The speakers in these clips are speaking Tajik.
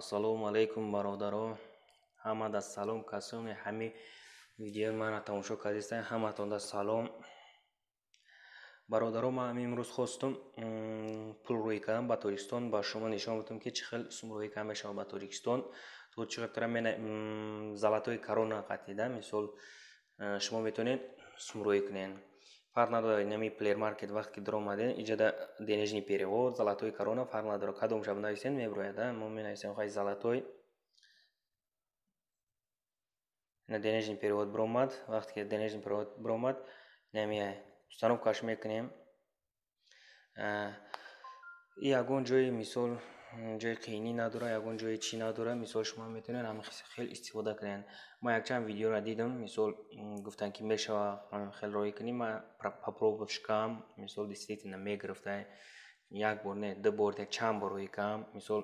Ассалому алайкум бародаро, ҳамада салом. Касоне ҳами видеои мана тамошо кардистанд, ҳаматонда салом. Бародаро, ман ҳами имрӯз хостум пул рӯй кардам ба Тоҷикистон, ба шумо нишон бидам, ки чӣ хел сум рӯй карда мешавад ба Тоҷикистон. То чӣ қадр золотой корона қатида, мисол, шумо метавонед сум рӯй кунед. Фарқ надорад, инами Плей Маркет вақте ки даромадем, иҷода денежный перевод, золотой корона, фарқ надорад, кадомша бинависем, мебирояд. Мо менависем хай золотой, ина денежный перевод биромад. Вақте ки денежный перевод биромад, инами установкаш мекунем. И ягон ҷои, мисол, ҷои қиинӣ надорад, ягон ҷои чӣ надорад. Мисол, шумо метавонед ҳамин хел истифода кунед. Ман якчанд видеоро дидам, мисол, гуфтанд, ки мешава хел роҳӣ кунӣ. Ман попробовать кардам, мисол, действительно мегирифта. Як бор не, ду бор, чанд бор роҳӣ кардам. Мисол,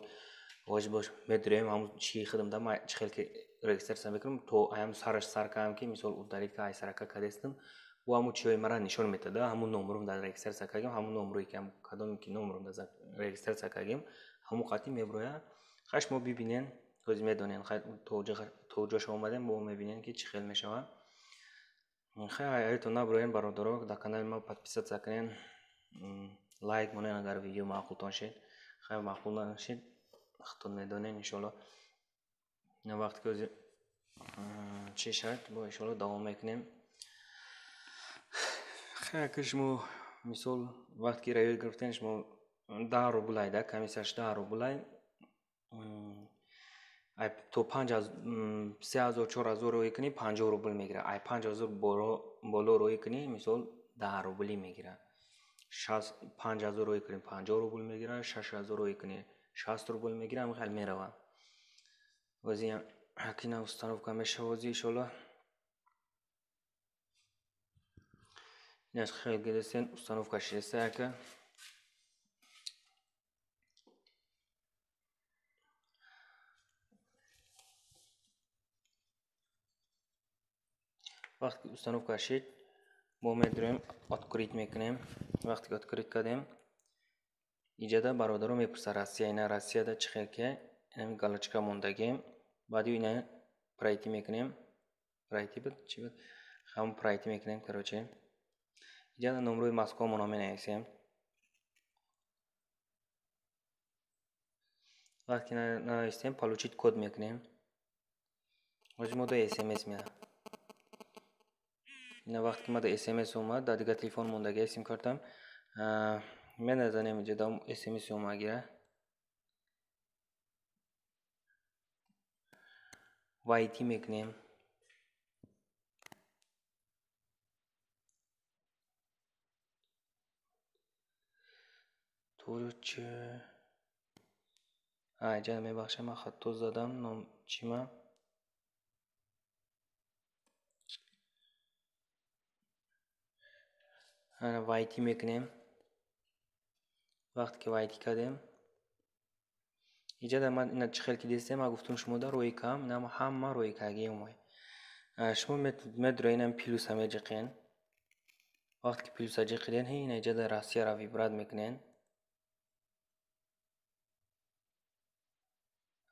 воҷиб бош медурем ҳамун чии худам да, ман чӣ хел ки регистрация мекунам, то аям сараш сар кардам, ки мисол удалить ка айсарака кардестам, бо ҳамун чиҳои мара нишон метада. Ҳамун номерум дар регистрация кардем, ҳамун номере ки кадоме ки номерум дар регистрация кардем, ҳамун қатъи мебирояд. Хай, шумо бибинен, ҳозир медонен. Хай, то ҷоша омадем, бо мебинем, ки чӣ хел мешавад. Хай, аётон набироен, бародаро, дар канали ма подписаться кунен, лайк монен, агар видео маъқултон шид. Хай, маъқул нашид, худтон медонен, иншоалло. Вақте ки ҳозир чӣ шад, бо иншоалло давом мекунем. Хай, ака, шумо, мисол, вақте ки роёд гирифтен, шумо 10 рублай да, комиссияш 10 рублай. То панҷ, 3000, 4000 роҳӣ кунӣ, 50 рубл мегирад. Ай 5000 боло роҳӣ кунӣ, мисол, 10 рублӣ мегирад. 5000 роҳӣ кунӣ, 50 рубл мегирад. 6000 роҳӣ кунӣ, 60 рубл мегирад. Ҳамин хел меравад. Ози акина установка мешава ози, иншоалло. Инаш хел гирифтен, установка шидаста, ака. Вақте ки установка шид, мо медурем, открыть мекунем. Вақте ки открыть кардем, иҷода, бародаро, мепурсад Россия. Ина Россияда чӣ хел ки инами галочка мондагем, баъди ина пройти мекунем. Пройти буд, чӣ буд, ҳамон пройти мекунем. Короче, иҷода номрои Москвамонро менависем. Вақте ки нависем, получить код мекунем. Ҳозир мо до смс меяд. Ина вақте ки мада смс омад, дар дигар телефон мондагия сим картам, меназанем иҷода смс омагира. Войти мекунем. Турчи иҷа, мебахшед, ман хато задам ном чима. Войти мекунем. Вақте ки войти кардем, иҷода ман ина чӣ хел ки дидистем, ман гуфтум шумода рӯи кам, ина ҳама рӯи кагием. Шумо медуроед, инам плюса меҷиқен. Вақте ки плюса ҷиқиден, ина иҷода Россияро выбрать мекунен.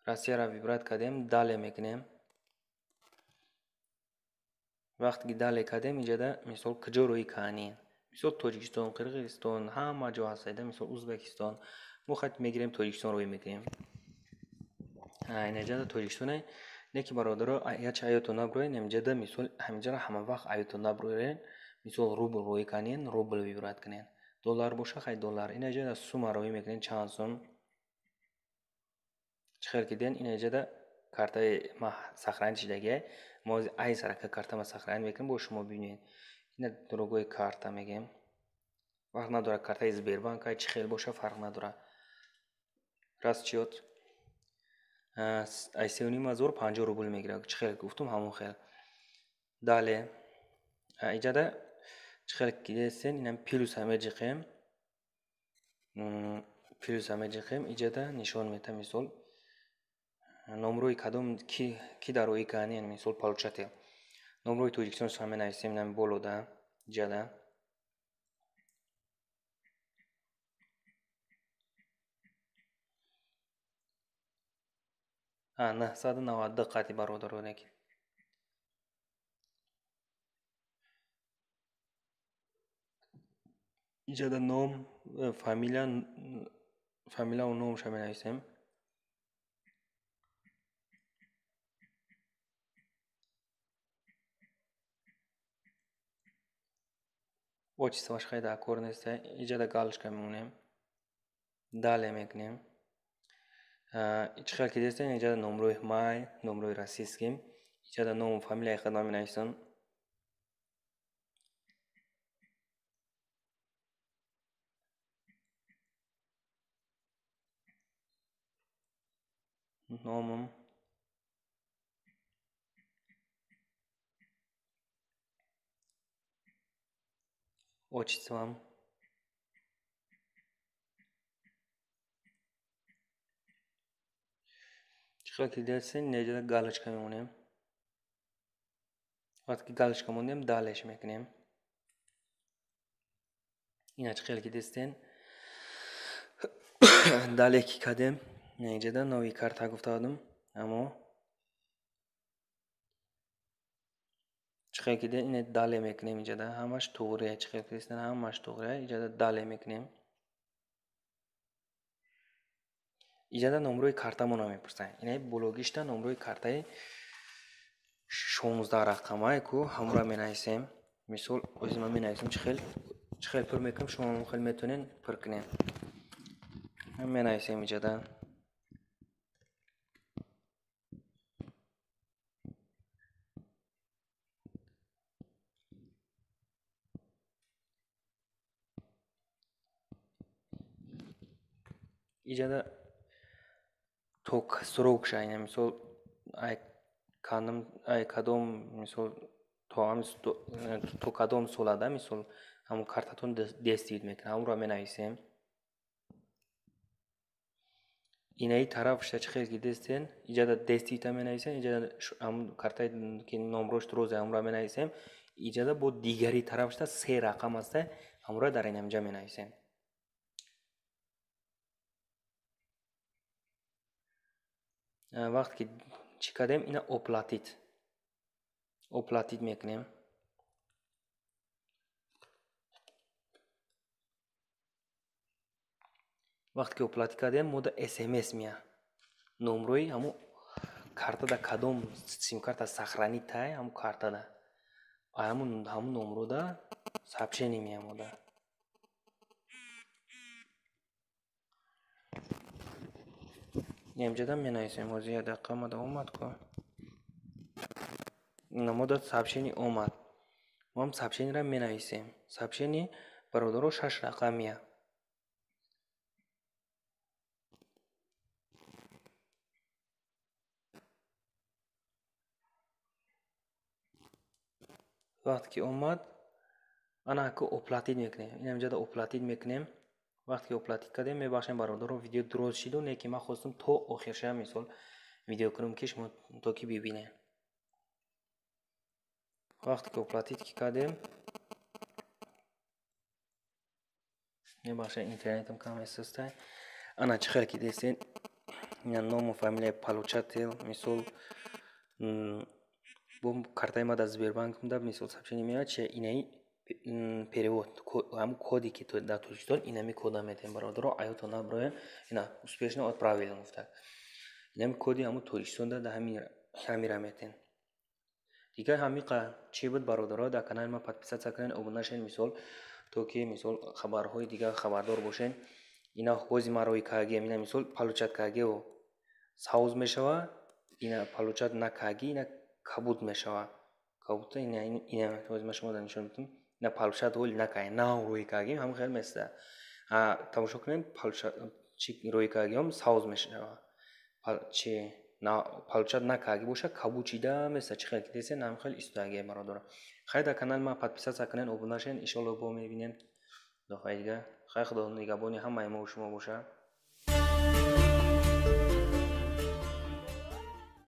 Россияро выбрать кардем, далее мекунем. Вақте ки далее кардем, иҷода, мисол, куҷо рӯи каанин, мисол, Тоҷикистон, Қирғизистон, ҳама ҷо ҳастаида, мисол, Узбекистон. Мо хай мегирем, Тоҷикистон рӯй мекунем. Инаҷода Тоҷикистоне. Не ки, бародаро, ячи аётон набироед. Ҳаминҷода, мисол, ҳаминҷоро ҳама вақт аётон набироед. Мисол, рубл рӯй канен, рубл выбрать кунед. Доллар боша, хай, доллар. Инаҷода сума рӯй мекунед, чанд сум. Чӣ хел ки диден, инаҷода картаи ма сохранить шидагия. Мо ай сарака картама сохранить мекунем, бо шумо бибинед. Ина другой карта мегем, фарқ надорад, картаи Сбербанк ай чӣ хел боша, фарқ надорад. Расчёт. Ай 3550 рубл мегирад. Чӣ хел гуфтум, ҳамон хел. Далее иҷада чӣ хел кидесен, инам плюса меҷиқем. Плюса меҷиқем, иҷада нишон мета, мисол номрои кадом ки дарои кани, яъне мисол получатель. Номрои Тоҷикистон шумо менависем, инам болода, иҷада. 992 қати бародароне ки. Иҷада ном, фамилия, фамилияву номша менависем. Отчествоаш хеле дар кор нест. Иҷада галочка мемонем. Далее мекунем. Чӣ хел ки дестем, иҷада номрои май, номрои российский. Иҷада ному фамилияи худро менависам. Номам, отчеством. Чӣ хел ки дестем, иҷада галочка мемонем. Вақте ки галочка мондем, далеш мекунем. Ина чӣ хел ки дестен, далее ки кардем, иҷада нови карта гуфта будам, аммо чӣ хел ки ина далее мекунем, иҷада ҳамаш туғрия. Чӣ хел ки дестен, ҳамаш туғрия. Иҷада далее мекунем. Иҷада номрои картамонро мепурсанд. Ина бологишта номрои картаи 16 рақамае ку ҳамонро менависем. Мисол ози ман менависем, чӣ хел пур мекунем, шумо ҳамон хел метавонед пур кунед. Менависем иҷада. Иҷада то срокша, ина мисол ай кадом, ай кадом мисол то кадом солада мисол ҳамон картатон действует мекунад, ҳамонро менависем. Инаи тарафша чӣ хел ки дестен, иҷада действуета менависем, иҷада ҳамон картае ки номрош розе ҳамонро менависем. Иҷада бо дигари тарафшта се рақам аста, ҳамонро дар инамҷа менависем. Вақте ки чӣ кардем, ина оплатить. Оплатить мекунем. Вақте ки оплатить кардем, мода СМС меяд. Номрои ҳамон картада, кадом симкарта сохранить тай, ҳамон картада. Ҳамон номрода сообщение меяд мода. Инҷода менависем, ҳозир як дақиқа омада омад ку. Ина мода сообщение омад. Мо ҳам сообщениеро менависем. Сообщение бародаро 6 рақам меяд. Вақте ки омад, ана ку оплатить мекунем. Инҷода оплатить мекунем. Вақте ки оплатить кардем, мебахшем бародаро, видео дуроз шиду, не ки ман хостум то охирша мисол видео кунам, ки шумо то ки бибинед. Вақте ки оплатить ки кардем, мебахшед, интернетам кам эҳсостай. Ана чӣ хел ки дестен, ина ному фамилияи получатель, мисол бо картаи ма дар Сбербанкам да мисол сообщение меояд, чи инаи перевод, ҳамон коде ки дар Тоҷикистон инами кода метаҳем бародаро, аётон наброем, ина успешно отправили гуфта. Инами коди ҳамон Тоҷикистон да ҳамира метаҳем. Дигар ҳамиқа чӣ буд бародаро, дар канали ма подписаться кунед, обуна шавед, мисол то ки мисол хабарҳои дигар хабардор бошед. Ина ҳози ма рои кагиам, ина мисол получать кагио савз мешава, ина получать накаги, ина кабуд мешава. Кабуд ина ина ҳози ма шумо нишон медиҳам. Ина получать ҳол накай, нав рои кагиам ҳам хел места. Тамошо кунед, получать чи рои кагиам савз мешава. Чи Получать накардаги боша, кабуд шида места. Чӣ хел ки десен, ҳамин хел истодаги, бародаро. Хай, дар канали ман подписаться кунед, обуна шавед. Иншоалло, бо мебинем дафъаи дига. Хай, Худо нигаҳбони ҳамаи мо шумо боша.